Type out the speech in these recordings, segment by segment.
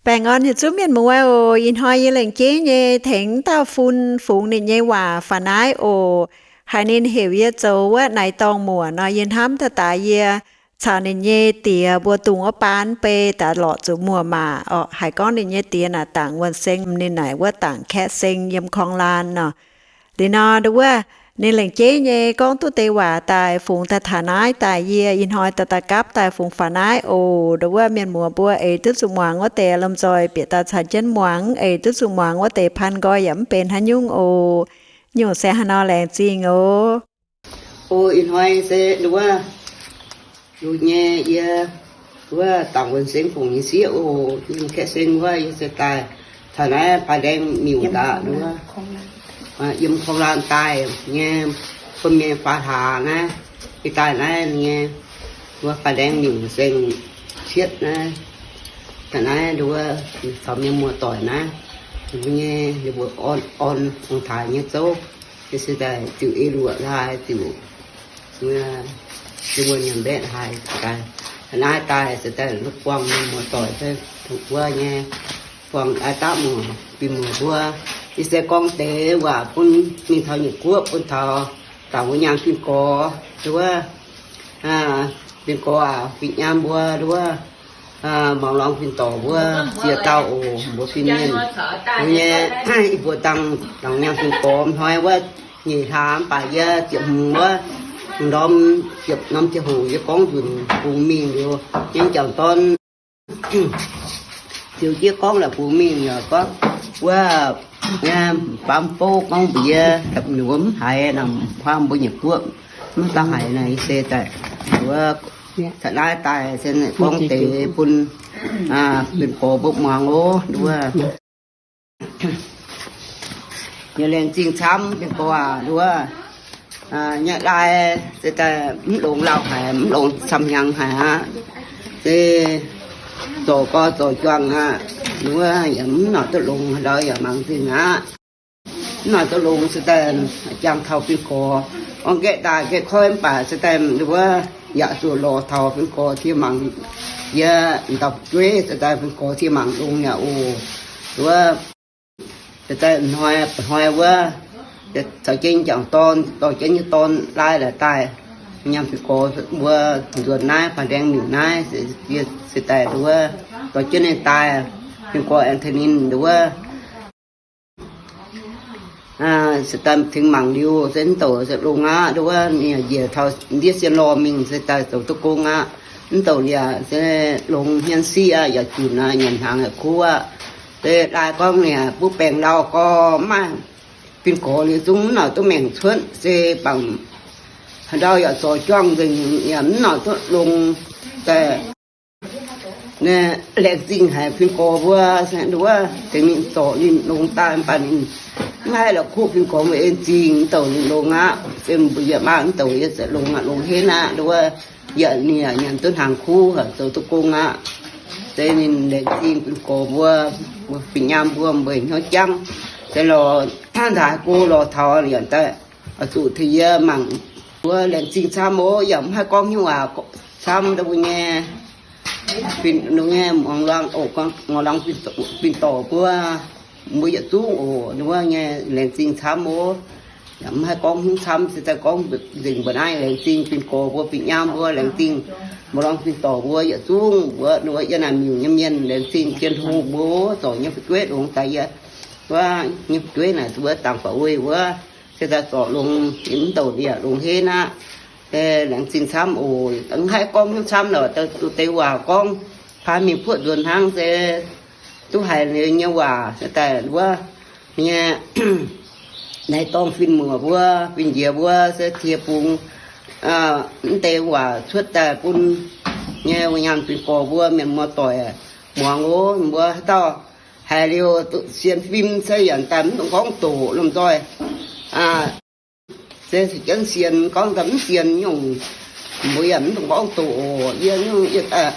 Baengh orn yietc zungv mienh muoz oc. Ih hnoi yie lengc jeiv nyei tengx dauh fun fungx ninh nyei waac faaux naaiv oc. Haiz ninh heuc yie zoux wuov naaiv dorngh muoc nor, yie hnamv daaih daaix yie caux ninh nyei diex mbuo dungz wuov baan bei daaih lorqc zuqc muoc maac orqc. Haiz gorngv ninh nyei diex naaic dangc wuonh seng, ninh naaic wuov dangc kaeqv seng yiem korng laan nor. Liuz nor nduov wuov, ninh lengc jeiv nyei gorngv duqv deix waac daaih fungx daaih taux naaiv daaih, yie ih hnoi daaih daaih gapv daaih fungx faaux naaiv oc. Nduov wuov, mienh muoz mbuo eix duqv zuqc muangx wuov deix lomh nzoih bieqc daaih caux jienv muangx, eix duqv zuqc muangx wuov deix paan nqoi yaac mv benx haaix nyungc oc. Nyungc se haaix nor laengz zingh oc. O, ih hnoi se nduov wuov, nduov nyei yie nduov wuov dangc wuonh seng fungx nyei sieqv oc. Yiem kaeqv seng wuov yie se daaih taux naaiv Paa Ndaeng Miuc daaih nduov wuov, yiem korng laan daaih nyei, bun mienh faaux hlaax naaiv, yie daaih naaiv nyei, nduov Paa Ndaeng Miuc seng cietv naaiv, taux naaiv nduov wuov caux mienh muoz-doic naaiv, ninh mbuo nyei ninh mbuo orn orn ong-taaix nyei zouv, yie se daaih ziouc ei luoqc laaix ziouc ninh mbuo nyanc mbaeqc haic daaih. Naaiv daaih se daaih buangh mienh muoz-doic wuov nyei, buangh aa dapv muoc, bun muoc mbuo. Yie se gorngv deix waac bun mingh taux nyungc guoqv, bun taux dangc wuov nyaanh fin-gorx nduov wuov, fin-gorx aac, fin-nyaanh mbuo nduov wuov, mangc lorngx fin-dorc mbuo, ziex dauh oc, mbuo fin-mienh mbuo nyei, yie mbuo dangh dangc nyaanh fin-gorx hnoi wuov nyeic hlaax mv baac yie ziepc hmz wuov, ndorm ziepc norm ziangh hoc yie gorngv nzunc bungx mingh liuz, nyei jangc dorn ziouc jiex gorngv la'bungx mingh yaac gorngv wuov, baamz bouv gorngv mbuox yie, ninh mbuo mv haiz, ninh huaam mbuo nyei guoqv mv daaih haiz naaic, yie se daaih wuov, taux naaiv daaih se gorngv deix bun fin-gorx mbuo muangx oc nduov. Yie laengz zingh camv fin-gorx aac nduov. Nyei lai se daaih mv longx lauh haic, mv longx camv hnyangx haic aqv. Se zorc gorx zorc juangc aqv, nduov yaac mv nor duqv longx, ndau yaac mangc nzengc aqv. Mv nor duqv longx se daaih jangx taux fin-gorx, gorngv gaeqv daaih gaeqv koiv mv baac se daaih nduov yaac zuqc lorz taux fin-gorx ciex mangc. Yie ndau fu'jueiv se daaih fin-gorx ciex mangc longx yaac oc. Nduov se daaih hnoi, hnoi wuov, caux jienv jangc dorn, dorh jienv nyei dorn lai laaix daaih, nyaanh fin-gorx mbuo nzuonx naaiv, Paa Ndaeng Miuc naaiv, se daaih nduov dorh jienv ninh daaih, fin-gorx aengx tengx ninh nduov se daaih tengx mangc liuz se mv douc se longx aqv. Nduov ninh njiec taux ndiev sien lorh mingh se daaih zoux duqv gong aqv. Mv douc liuz se longx hmien siqv aqv, yaac junc aqv, nyanc hnaangx yaac kuv aqv. Se daaih gorngv ninh butv baengc ndau gorx mv maaih fin-gorx liuz zungv mv nor duqv maengc cuotv, se bangc haaix ndau yaac zorc juangv nzengc, yaac mv nor duqv longx daaih. Laengz zingh haic fin-gorx mbuo, nduov tengx ninh zorc ninh longx daaih, mv baac ninh mv haih la'kuqv fin-gorx mbuo en zingh, mv douc ninh longx aqv. Se mbuo yaac maaih mv douc yie longx aqv, longx henv aqv, nduov yaac ninh yaac nyanc duqv hnaangx kuv, zoux duqv gong aqv. Se ninh laengz zingh fin-gorx mbuo, fin-nyaam mbuo, mbuo hnyouv jangv. Se lorz nzaaix go lorz taux yaac daaih zuqc tengx yie mangc. Mbuo laengz zingh camv oc, yaac mv haih gorngv hnyouv waac camv ndau mbuo nyei, fin-, nyei muangx lorngx oc, muangx lorngx fin-dorc mbuo, mbuo yietc zungv oc, wuov nyei laengz zingh camv oc. Yaac mv haih gorngv hnyouv camv, se daaih gorngv nzengc mbuo naaiv laengz zingh fin-gorx mbuo, fin-nyaam mbuo, laengz zingh muangx lorngx fin-dorc mbuo yietc zungv, mbuo yiem naaic miuc nyei mienh, laengz zingh Tin-Hungh mbuo zorc nyei fu'jueiv longx daaih yie, wuov nyei fu'jueiv naaic wuov dangc faaux weih wuov, se daaih zorc longx, mv douc yaac longx henv aqv. Se laengz zingh camv oc. Mv haih gorngv hnyouv camv lorqc, duqv deix waac gorngv, paan mingh puoqv nzuonx hnangv se duqv haiz liuz nyei waac se daaih wuov nyei naaiv dorngh fin-muoc mbuo, fin-njiec mbuo se cie bungx mv deix waac cuotv daaih bun nyei wuov nyaanh fin-gorx mbuo, mienh muoz-doic muangx oc. Mbuo haaix dauh haiz liuz sienx fim se yaac daaih mv dungx gorngv doqc lomh nzoih. Se se jienv sienx, gorngv daaih mv sienx nyungc, mbuo yaac mv dungx gorngv doqc oc. Yie nyungc yie daaih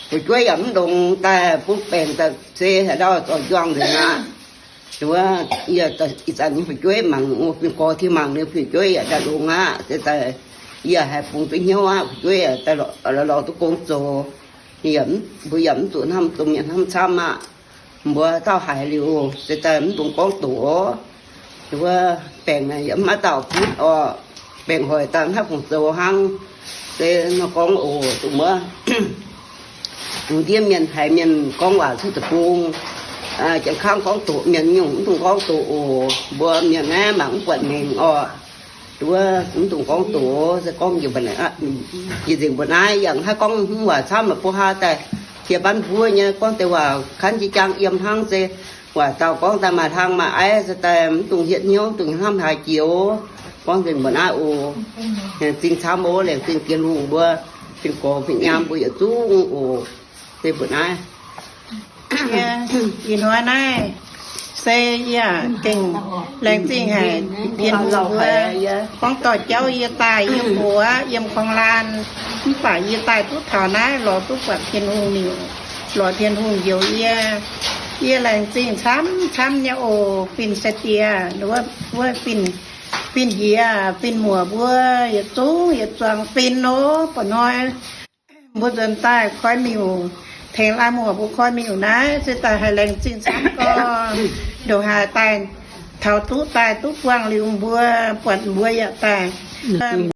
fu'jueiv yaac mv longx daaih butv baengc daaih se haaix ndau zorc juangv nzengc aqv. Wuov yie ih zanc nyei fu'jueiv mangc, fin-gorx tih mangc liuz fu'jueiv yaac daaih longx aqv. Se daaih yie haiz bungx duqv hnyouv aqv, fu'jueiv yaac daaih lorz duqv gong zoux. Mbuo yaac mv zuqc hnamv, zuqc mienh hnamv camv aqv. Mbuo dauh haiz liuz, se daaih mv dungx gorngv doqc. Wuov baengc yaac mv maaih dauh butv oc. Baengc hoic daaih mv haih fungc zoux hnangv. Se nor gorngv oc, dongh wuov, dongh ndiev mienh haiz mienh gorngv waac cuotv deic-bung, janx-kangv gorngv doqc mienh nyungc, mv dungx gorngv doqc oc. Mbuo mienh naaiv mangc mv buatc mengh oc. Wuov mv dungx gorngv doqc, se gorngv njiec nzengc mbuo naaiv yaac haih gorngv hmz waac camv maaih buo haa daaih jiex banv mbuov nyei, gorngv deix waac kanv jiex jaang yiem hnangv se waac dauh gorngv daaih maaih hlang maaih aiv, se daaih mv dungx hietv hnyouv, mv dungx hnamv haaix jiex. Gorngv nzengc mbuo naaiv oc. Laengz zingh camv oc, laengz zingh Tin-Hungh mbuo, fin-gorx fin-nyaam mbuo yietc zungv oc. Se mbuo naaiv ih hnoi naaiv se yie gengh laengz zingh haic Tin-Hungh mbuo gorngv dorh jauv yie daaih yiem mbuox yiem korng laan. Mv baac yie daaih duqv taux naaiv lorz duqv buatc Tin-Hungh liuz, lorz Tin-Hungh njoux yie. Yie laengz zingh camv camv nyei oc. Fin-saeng diex, wuov, wuov fin, fin-njiec fin-muoc mbuo yietc zungv yietc zuangx fin nor, mba'hnoi mbuo nzuonx daaih koi miuc, tengx lai muoc mbuo koi miuc naaiv, se daaih haih laengz zingh camv gorx. Ndongc haaix daaih taux duqv daaih duqv buangh liuz mbuo, buatc mbuo yaac daaih